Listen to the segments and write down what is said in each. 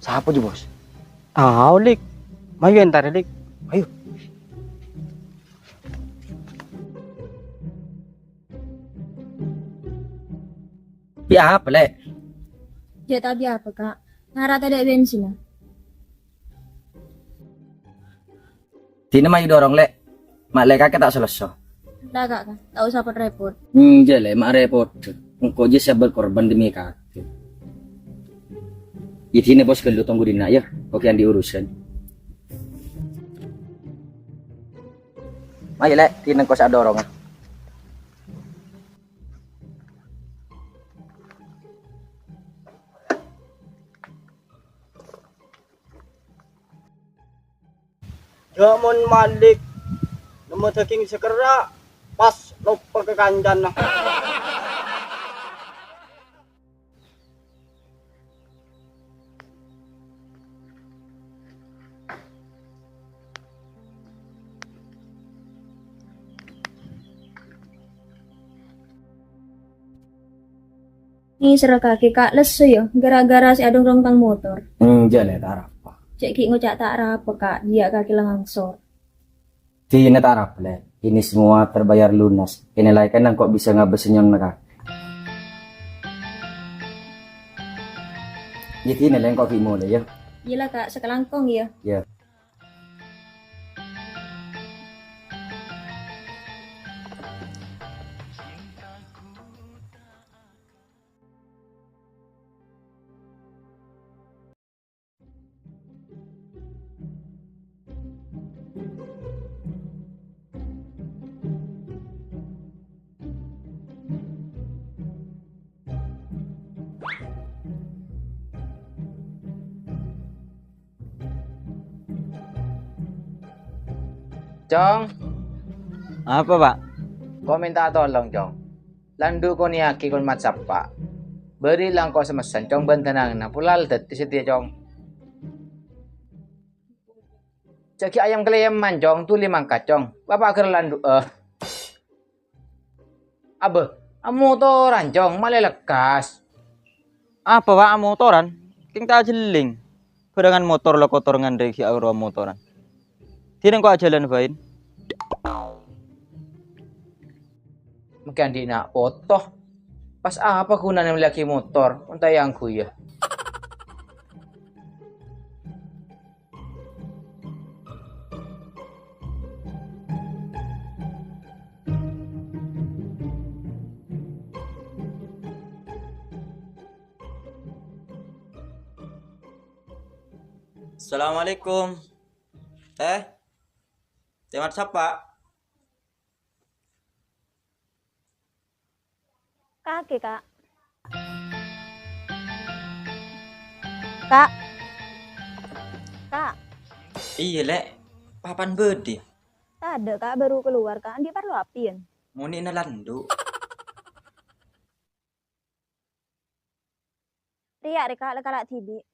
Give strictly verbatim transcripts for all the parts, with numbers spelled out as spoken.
Sapa jâ, Bos? Tao, Lik. Mayu entar, Lik. Ayo. Bi' apa, Lè'? Jâ' ta' bi' apa, Ka'. Ngara tadâ' bensinna. Dinah mayu dorong, Lè'. Ma' Lè' kakè ta' selesso. Enḍâ', Ka', Ka'. Ta' osa pot-repot. Hmm, jâ, Lè', ma' repot. Engko' jâ sè berkorban demi kakè. Iyâ dinah, Bos, ghâllu tonggu dinna', yâ. Oke, andi' urusan. Mayu, Lè', dinah engko' sè adorong, yâ. Jâ' mon Malik nemmo dâging sè kerra', pas loppa ka kancana. Ngèsèra kakè, Ka', lesso, yâ, gara-gara sè adhungrong tang motor. Hmm, jâ, Lè', ta' arapa. Cè' ghi' ngoca' ta' arapa, Ka', iyâ kakè la ngangsor. Dinah ta' arapa, Lè'. Ini semua terbayar lunas. Inilah kan engko' bisa ngabâs senyumna kakè. Iyâ dinah, Lè', engko' ghi' molè, yâ. Iyâ la, Ka', sakalangkong, yâ. Yâ. Cong. Apa, Pak? Ko' mènta tolong, Cong. Lanḍhu' konèyaghi kon mat sappa'. Bâri' langko' sè messen, Cong, bân dânangnga. Pola la dhâddhi satèya, Cong. Jâghi ayam kalèyemman, Cong, dhuli mangkat, Cong. Bapa' ghâr lanḍhu'â. Abbâ, amotoran, Cong, malè lekkas. Apa, Pak, amotoran? Kèng ta' ajhelling. Bhârângan motor la kotor ngandhâ' ghi' arowa motoran. Dinah engko' ajhâlân bhâi. Mangkèn andi' na' poto. Pas apa ghunana mellèyaghi motor, mon ta' èangghuy, yâ? Assalamualaikum. Eh, tè mat sappa'? Kakè, Ka'. Ka'. Ka'. Iyâ, Lè'. Papan bâḍhi? Tadâ', Ka'. Bhuru kalowar, Ka'. Anḍi' parlo apèyan? Monè'na lanḍhu'. Rèya' rè, Ka', la kala' dhibi'.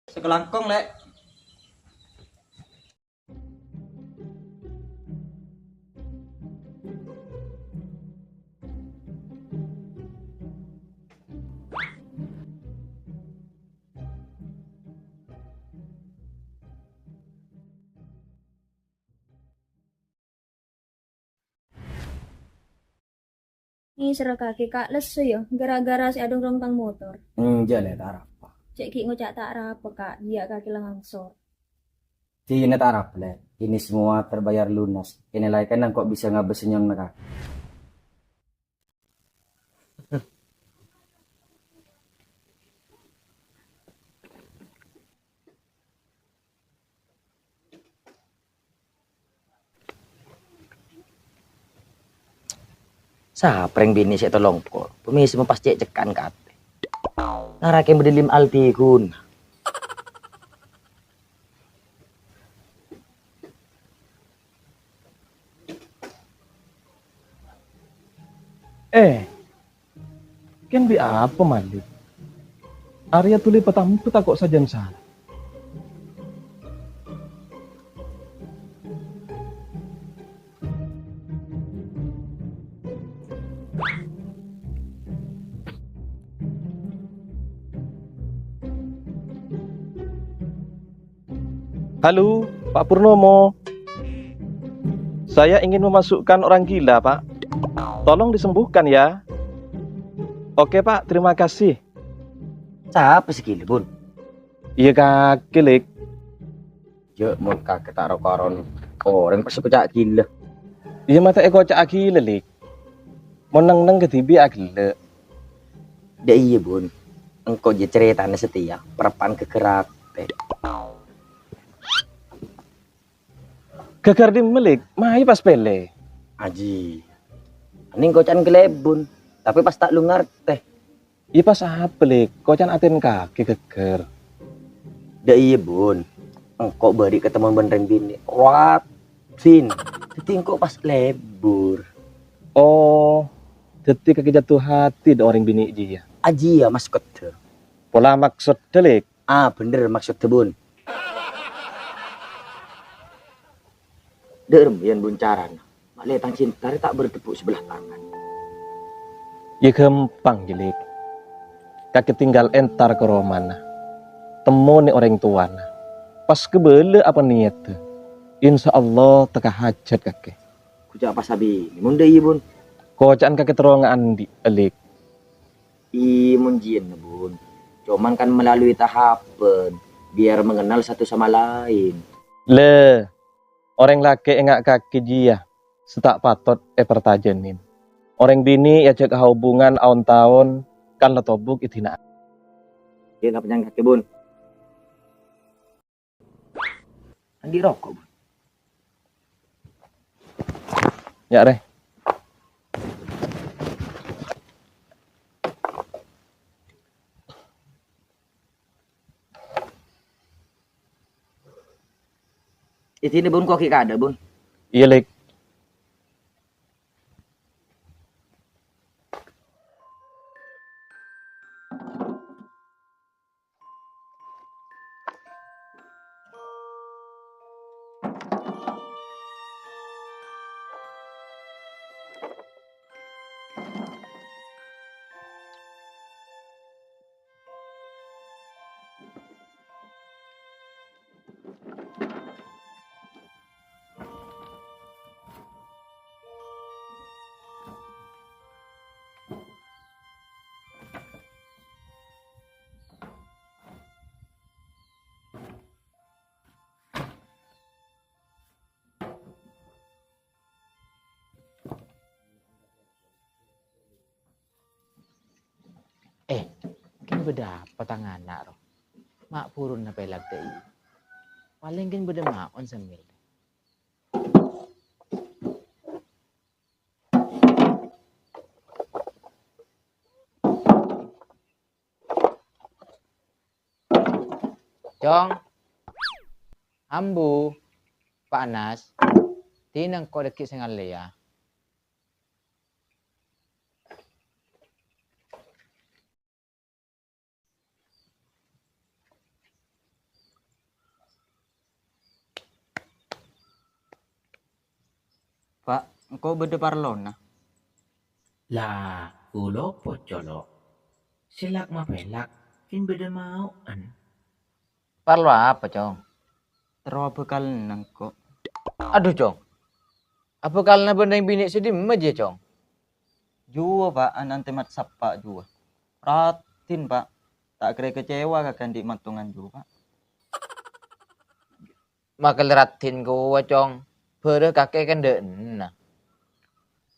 Sakalangkong, Lè'. Ngèsèra kakè, Ka', lesso, yâ, gara-gara sè adhungrong tang motor. Hmm, jâ, Lè', ta' arapa. Cè' ghi' ngoca' ta' arapa, Ka', iyâ kakè la ngangsor. Dinah ta' arapa, Lè'. Ini semua terbayar lunas. Inilah kan engko' bisa ngabâs senyumna kakè. Saprèng binè' sè tolong pokol. Pamèsem pas cè' cekkan katè. Ngarake bâḍâ lim Aldi ghun. Eh, Kèng bi' apa, Malik? Arèya dhuli patambâ tako' sajân sala. Halo, Pak Purnomo. Saya ingin memasukkan orang gila, Pak. Tolong disembuhkan ya. Oke, Pak, terima kasih. Sapa sè gila, Bun? Iyâ kakè, Lèk. Jhâ' mon kakè ta' ro-karon orèng pas èkoca' gila. Iyâ, ma' ta' èkoca' gila, Lèk. Mon neng-neng kadhibi' aghellâ'. Dâ' iyâ, Bun. Engko' jhâ' carètana satèya, parappa'na ghâgghâr atè. Ghâgghâr dimma, Lèk? Mayu pas pèlè. Aji. Anèng koca'na kalèbun, tapè pas ta' lu ngartè. Iyâ pas apa, Lèk? Koca'na atèna kakè ghâgghâr. Dâ' iyâ, Bun. Engko' bâri' katemmo bân rèng binè'. Raddhin. Dhâddhi engko' pas lebur. Oh, dhâddhi kakè jatuh hati dâ' orèng binè' jiyâ? Aji, iyâ, maksodda. Pola maksodda, Lèk? Ah, bhender maksodda, Bun. Dâ' remma yâ, Bun, carana. Ma'lè tang cinta rè ta' bârdhâbu sabellâ tangan. Yâ ghâmpang, Lèk. Kakè tinggal entar ka romana. Temmonè orèng towana. Pas kabâlâ apa niyaddhâ. Insyaallah tekka hajhât kakè. Koca' pas abinè, mon dâ' iyâ, Bun. Koca'na kakè terro ngaandi', Lèk. Iyâ, mon jiyâna, Bun. Coman kan melalui tahapan, biar mengenal satu sama lain. Lè, orèng lakè' enga' kakè jiyâ sè ta' patot èpartajânè. Orèng binè' èajhâk ahubungan aon-taon kan la tobuk è dina'an. Yâ, napa nyang kakè, Bun? Andi' roko', Bun. Yâ, rè. È dinna', Bun, ko' ghi' kaadâ', Bun. Iyâ, Lèk. Eh, kèng bâdâ apa tang ana' ro? Ma' buruna pèlak dâ' iyâ. Palèng kèng bâdâ maon semmèl. Cong. Ambu. Panas. Dinah engko' dâggi' sè ngallèya. Pa', engko' bâdâ parlona. La, kulâ pocolo'. Sè lak-mapèlak, kèng bâdâ mao'an. Parlo apa, Cong? Terro abhâkalna engko'. Adhu, Cong. Abhâkalna bân rèng binè' sè dimma jiyâ, Cong? Juwâ, Pa', ana'na Tèmat Sappa' juwâ. Raddhin, Pa'. Ta' kèra kecewa ka andi' mantongan juwâ, Pa'. Makè raddhin kowa, Cong. Bârâ kakè kandhâ'na.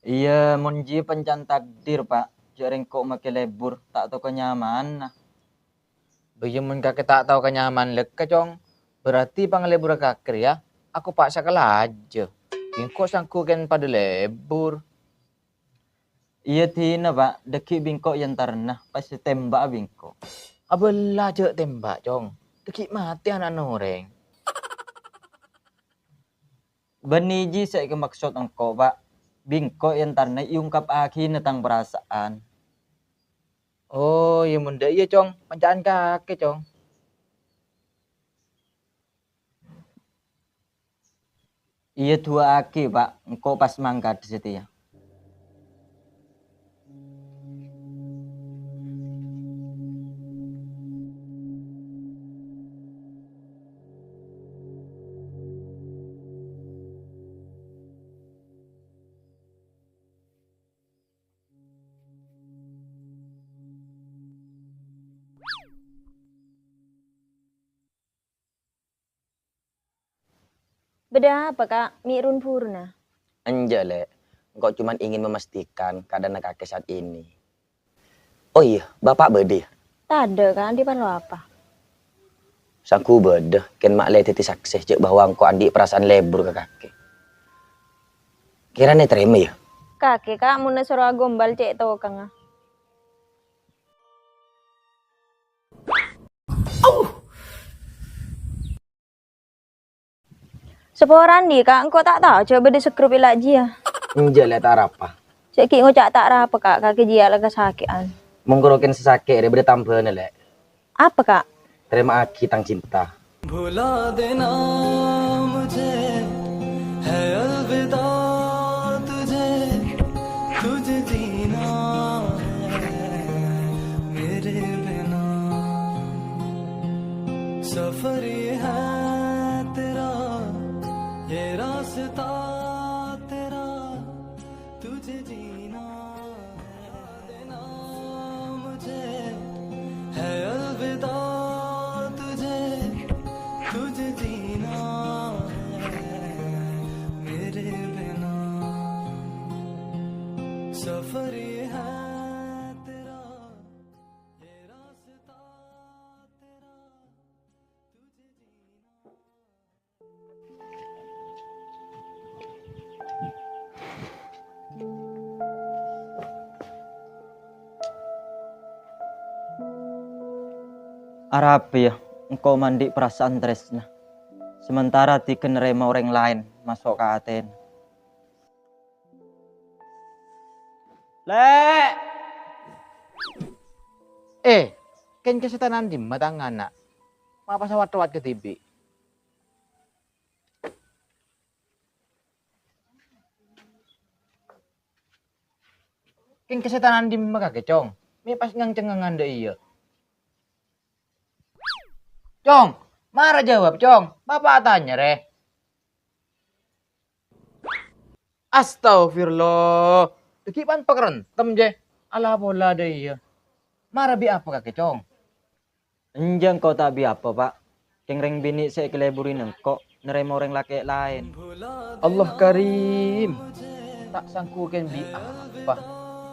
Iyâ, mon jiyâ panca'na takdir, Pa'. Jhâ' rèng engko' makè lebur, ta' tao kanyamanna. Bâ iyâ mon kakè ta' tao kanyaman lèkka, Cong. Berarti panglebburra kakè rèya akopa' sakalajâ. Engko' sangko' kèng padâ lebur. Iyâ, dinah, Pa'. Dâggi' bi' engko' èentarana, pas ètèmba'a bi' engko'. Abâlla jhâ' tèmba', Cong. Dâggi' matè ana'na orèng. Bânnè jiyâ sè èkamaksod engko', Pa'. Bi' engko' èentarana èongkapaghi tang parasa'an. Oh, iyâ mon dâ' iyâ, Cong. Panca'na kakè, Cong. Iyâ, du'aaghi, Pa'. Engko' pas mangkat satèya. Bâdâ apa, Ka'? Mè' run-buruna? Enjâ', Lè'. Engko' coma ingin memastikan keadaanna kakè saat ini. Oh iyâ, Bapa' bâdâ, yâ? Tadâ', Ka'. Andi' parlo apa? Sangghu bâdâ, kèng ma' lè dhâddhi saksè jhâ' bahwa engko' andi' perasaan lebur ka kakè. Kèra ètarèma, yâ? Kakè, Ka', mon èsoro agombal cè' tokangnga. Saporana, Ka', engko' ta' tao jhâ' bâdâ segrop è la' jiyâ. Enjâ', Lè', ta' arapa. Jhâ' ghi' ngoca' ta' arapa, Ka', kakè jiyâ la kasakè'an. Mon karo kèng sè sakè' rè bâdâ tambhâna, Lè'. Apa, Ka'? Tarèma'aghi tang cinta. भुला देना मुझे है अलविदा तुझे, तुझे जीना है मेरे बिना। सफर ये है तेरा, ये रास्ता तेरा, तुझे जीना देना मुझे है अलविदा तुझे, तुझे जीना है मेरे बिना। सफर ये है तेरा, ये रास्ता तेरा, तुझे जीना। Arapa, yâ, engko' ma' andi' perasaan tarèsna, sementara tèghâ narèma orèng laèn maso' ka atèna. Lè'! Eh, kèng kasèttanan dimma tang ana'? Ma' pas awat-owat kadhibi'? Kèng kasèttanan dimma kakè, Cong? Mè' pas ngèng-cengngengan dâ' iyâ. Cong, mara jawab, Cong. Bapa' atanya, rè. Astagfirullah. Dâggi' pan pakarantem, jè. Ala pola dâ' iyâ. Mara bi' apa kakè, Cong? Enjâ' engko' ta' bi' apa, Pa'. Kèng rèng binè' sè èkalebbhuri engko' narèma orèng lakè' laèn. Allah Karim. Ta' sangghu kèng bi' apa.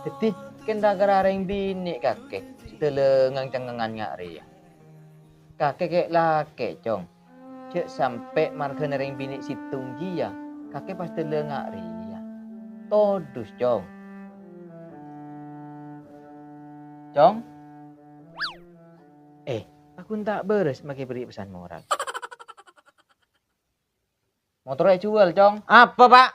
Dhâddhi, kèng ra-kèra rèng binè' kakè sè dâlâng cèngngengan nga' rèya. Kakè kè' lakè', Cong. Jhâ' sampè' marghâna rèng binè' sèttong jiyâ, kakè pas dâlâng nga' rèya. Todus, Cong. Cong? Eh, aku ta' bârâs makè bâri' pesan moral. Motorra èjhuwâl, Cong. Apa, Pa'?